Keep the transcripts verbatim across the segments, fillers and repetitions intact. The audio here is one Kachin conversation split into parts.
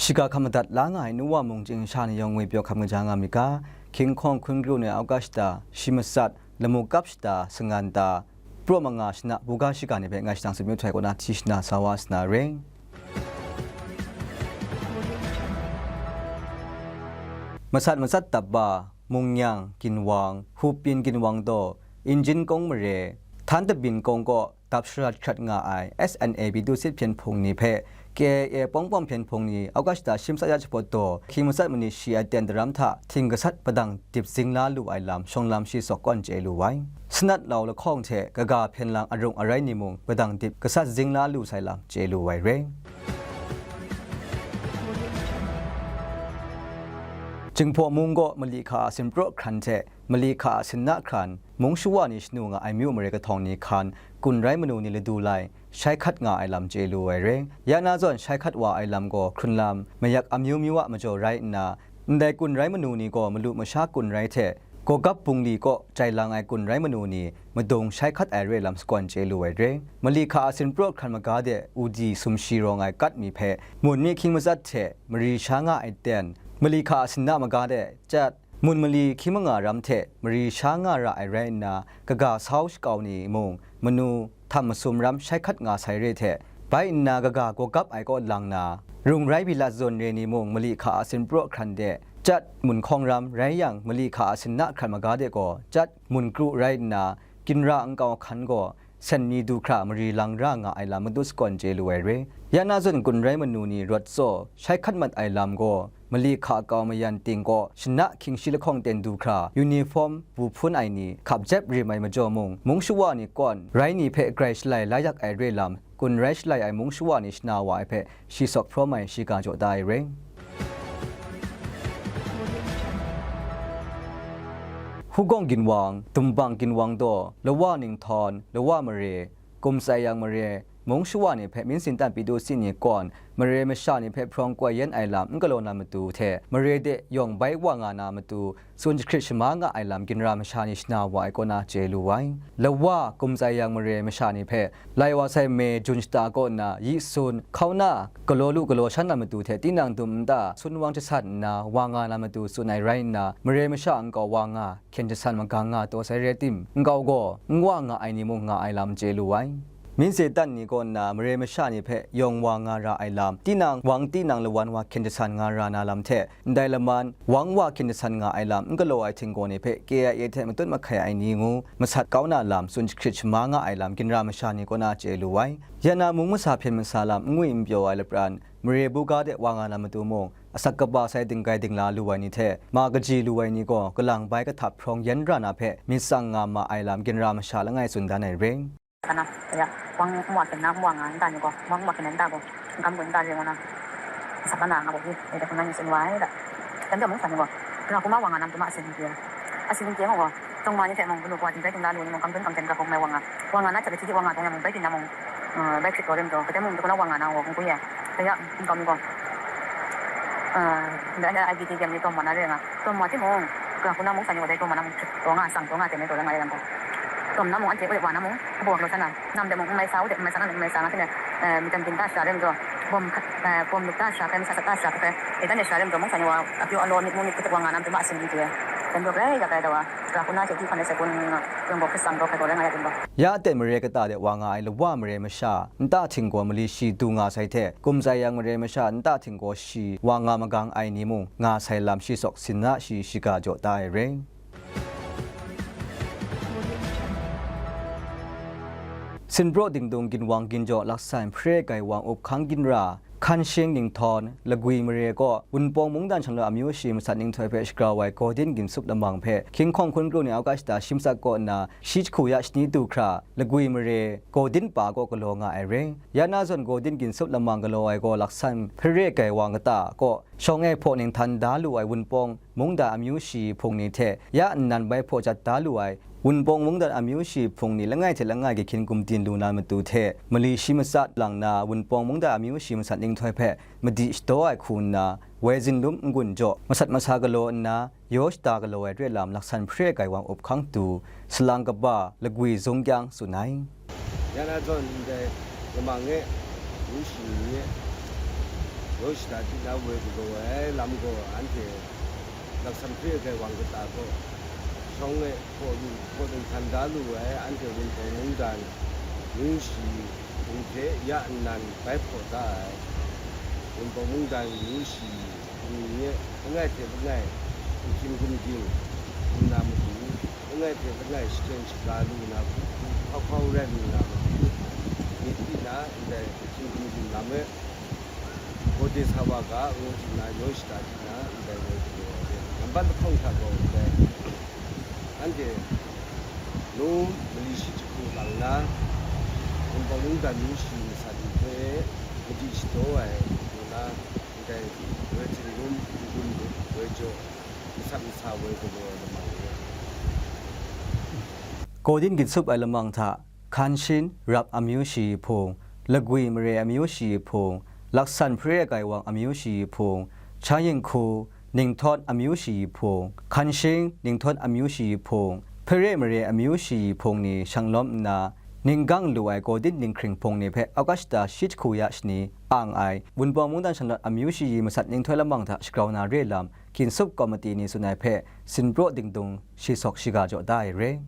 Shiga hkam madat la nga ai nu wa mung chying sha ni yawng ngwi pyaw hkam kaja nga myit ga, hkying hkawng hkun kru ni auga shata, shi matsat, lamu kap shata, sangan ta, praw manga shana buga shiga ni hpe ngai shadang tsun myu htai kaw na hti shana sa wa sa na re. Masat matsat tap ba, Mungnyang, Ginwang, Hupin Ginwang daw, Injin kawng mare, Htan Tabin kawng kaw dap sharat hkrat nga ai S N A P du sit hpyen hpung ni hpe K I A pawng pawng hpyen hpung ni auga shata shi matsat ya jahpawt daw, hkying matsat manit shi ai ten daram hta hting gasat padang dip zing la lu ai lam shawng lam shi sawk kawn chye lu ai. Sanat lau lahkawng hte kaga hpyen lang arung arai ni mung padang dip gasat zing la lu sai lam chye lu ai re. Jinghpaw mung gaw mali hka a sinpraw hkran hte mali hka a sinna hkran, mung shawa ni shanu nga ai myu mare kahtawng ni hkan, kun rai manu ni ladu lai, shai hkat nga ai lam chye lu ai re. Ya na zawn shai hkat wa ai lam gaw hkrunlam, mayak amyu myu a majaw rai nna, ndai kun rai manu ni gaw malu masha kun rai hte, gawgap bungli kaw jai lang ai kun rai manu ni madung shai hkat ai re lam sakawn chye lu ai re. Mali hka a sinpraw hkran maga de udi sumshi rawng ai kat mi hpe, mun mi hkying matsat hte mari sha nga ai ten, mali hka a sinna maga de chyat, mun mali hkying manga ram hte mari sha nga ra ai rai nna, kaga sau shakau ni mung manu htam masum ram shai hkat nga sai re hte, bai nna kaga gawgap ai kaw lang na, rung rai bilat zawn re ni mung mali hka a sinpraw hkran de, chyat mun hkawng ram rai yang, mali hka a sinna hkran maga de gaw, chyat mun kru rai nna, ginra nkau hkan gaw, sen mi du hkra mari lang ra nga ai lam matu sakawn chye lu ai re. Ya na zawn kun rai manu ni rawt tsaw, shai hkat mat ai lam gaw, mali hka kau mayan ting kaw, shana hkying shi lahkawng ten du hkra, uniform bu hpun ai ni, hkap jep rim ai majaw mung, mung shawa ni kawn, rai ni hpe grai shalai la yak ai re lam, kun rai shalai ai mung shawa ni shana wa ai hpe, shi sawk hprawm ai shiga jaw da ai re. Hugawng Ginwang, Dumbang Ginwang daw, Lawa Ninghtawng, Lawa Mare, Kumsai Yang Mare, mung shawa ni hpe myin sin tan pyi du si ni kawn, mare masha ni hpe hprawng koi yan ai lam n galaw na matu hte, mare de yawng bai wa nga na matu, tsun jahkrit shama nga ai lam ginra masha ni shana wa ai kaw na chye lu ai. Lawa, Kumsai Yang Mare masha ni hpe, lai wa sai me jun shata kaw nna yi sun, hkau na, galaw lu galaw shan na matu hte tinang dum nta, sun wang jasan nna, wa nga na matu tsun ai rai nna, mare masha nkau wa nga, hkyen jasan magang nga taw sai rai tim, nkau gaw, n wa nga ai ni mung nga ai lam chye lu ai. Myin se tan ni kaw nna, mare masha ni hpe yawng wa nga ra ai lam, tinang wang tinang lawan wa hkyen jasan nga ra na lam hte, ndai laman, wang wa hkyen jasan nga ai lam n galaw ai htinggaw ni hpe K I A hte matut mahkai ai ni ngu masat kau na lam tsun jahkrit shama nga ai lam ginra masha ni kaw na chye lu ai. Ya na mung masa hpyen masa lam n ngwi n pyaw ai lapran, mare buga de wa nga na matu mung, asak kaba sai dinggai dingla lu ai ni hte, ma kaji lu ai ni gaw, kalang bai kahtap hprawng yan ra na hpe myit tsang nga ma ai lam ginra masha langai tsun dan ai re. Kana, ya, wang mwa kena mwa nga nta ni gaw, wang mwa kena nta gaw, n kam gun nta ring wana, sa kana nga gaw hi, e da kuna ni sin wai da. Kan da mung sa ni gaw, na kuma wa nga nam tuma asin ni asin ni gaw, tong ma ni te mung, gulu kwa tin dai tin la lu ni mung, kam dun kam ten ka hong mai wa nga. Wa nga na cha chi wa nga tong ya mung, bai tin na mung, bai chit ko rim do, ka te mung da kuna wa nga na wo, kung ku ya. Kaya, n kam ni gaw, da da I B T game ni tong ma na ring a. Tawn ma timung, ga hku na mung sa ni wa dai tawn ma na mung, tawn nga, sang tawn nga, teng e tawn nga, lam gaw. Tawn na mung, anhte e wa na mung, kabaw lo sa na, nam de mung, n mai sa u de, n mai sa na, n mai sa nga, tene, eh, mi tam din ta sha rem jaw, bom hkat, eh, bom lik ta sha hkrai, mi sa sat ta sha hkrai, e dan de sha rem jaw, mung sa ni wa, a pyaw a law, myit mu myit hkrit wa nga, nam dum a sin myit re. Dan daw rai, ya rai da wa, ga hku na hte di hkan ai sai kun, yawng gaw hkrit sang daw hkrai gaw rai nga ya dum gaw. Ya ten mare kata de wa nga ai lawa mare masha, nta htinggaw mali shi du nga sai hte, Kumsai Yang mare masha, nta htinggaw shi wa nga magang ai ni mung nga sai lam shi sawk sin na shi shiga jaw da ai re. Sinpraw dingdung ginwang ginjaw laksan hpre gai wang up hkang ginra, Hkan Shing Ninghtawng, Lagwi mare kaw, Wunpawng mungdan shanglawt amyu shi masat ninghtoi hpe shagrau ai Gawdin Ginsup Lamang hpe, hkying hkawng hkun kru ni auga shata shi matsat kaw nna, shi jahku ya shani du hkra, Lagwi mare, Gawdin pa kaw galaw nga ai re. Ya na zawn Gawdin Ginsup Lamang galaw ai gaw laksan hpre gai wang kata kaw, shawng e hpaw ninghtan da lu ai Wunpawng mungdan amyu shi hpung ni hte ya nnan bai hpaw jat da lu ai Wunpawng mungdan amyu shi hpung ni langai hte langai gahkyin gumdin lu na matu hte, mali shi matsat lang na Wunpawng mungdan amyu shi masat ninghtoi hpe madi shadaw ai hku nna, woi zinlum n-gun jaw masat masa galaw nna, yaw shada galaw ai re lam laksan hpre gai wang up hkang tu, salang kaba Lagwi Zungkyang tsun ai. Ya na zawn ndai lamang e, yu shi ni e, Shada tina woi galaw ai lam gaw, anhte laksan hpre ai wang kata gaw, shawng e hpaw lu, hpaw lu htan da lu ai anhte Wunpawng mungdan myu shi hpung hte ya nnan bai hpaw da ai. Wunpawng mungdan myu shi hpung ni e langai hte langai, n hkying gumding lu na matu, langai hte langai shachyen shaga lu na hku hku hkau hkau rai lu na matu, myit pyi na ndai n hkying gumding lam e, Gawde sa wa ga, ngu htingna, yaw shada htingna, ndai ngai galaw ai re. Nambat lahkawng hta gaw ndai, anhte nu mali shi jahku lang na, Wunpawng mungdan myu shi masat ni hpe madi shadaw ai, ngu na, ndai woi htingrum, n-gun woi jaw, masat masa woi galaw ai lamang re. Gawdin ginsup ai lamang hta, Hkanshin Rap amyu shayi hpung, Lagwi Mare amyu shayi hpung, Laksan Hpare Gaiwang amyu shayi hpung, Chayinghku Ninghtawt amyu shayi hpung, Hkanshing Ninghtawt amyu shayi hpung, Hpare Mare amyu shayi hpung ni shanglawm nna, ninggang lu ai Gawdin ninghkring hpung ni hpe August shi jahku ya shani ang ai, Wunpawng mungdan shanglawt amyu shayi masat ninghtoi lamang hta shagrau na re lam, ginsup komiti ni tsun ai hpe sinpraw dingdung shi sawk shiga jaw da ai re.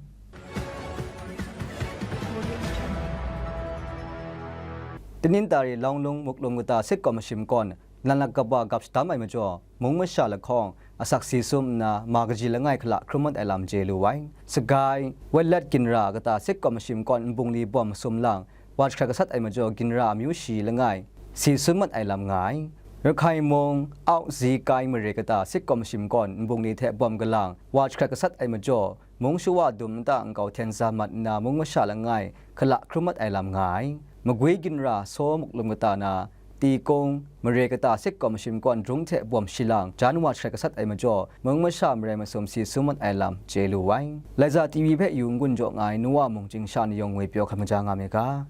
Tenin tari Launglung Muklum kata sitkaw mashim kawn, lanlak kaba gap shadam ai majaw, mung masha lahkawng, asak si sum nna, ma kaji langai hkala hkrum mat ai lam chye lu ai. Sagai, Wetlet Ginra kata sitkaw mashim kawn nbungli bawm masum lang, wa jahkrat gasat ai majaw, Ginra amyu shayi langai, si sum mat ai lam nga ai. Rakhai mung, Au Zi Kai Mare kata sitkaw mashim kawn nbungli hte bawm galang, wa jahkrat gasat ai majaw, mung shawa dum nta nkau hten za mat nna mung masha langai hkala hkrum mat ai lam nga ai. Magwi Ginra Saw Muklum kata na, Tikung, Mare kata sitkaw mashim kawn jahkrung hte bawm shilang, jan wa jahkrat gasat ai majaw, mung masha marai masum si sum mat ai lam chye lu ai. Laiza T V hpe yu n-gun jaw nga ai Nuwa mung chying sha ni yawng ngwi pyaw hkam maja nga myit ga.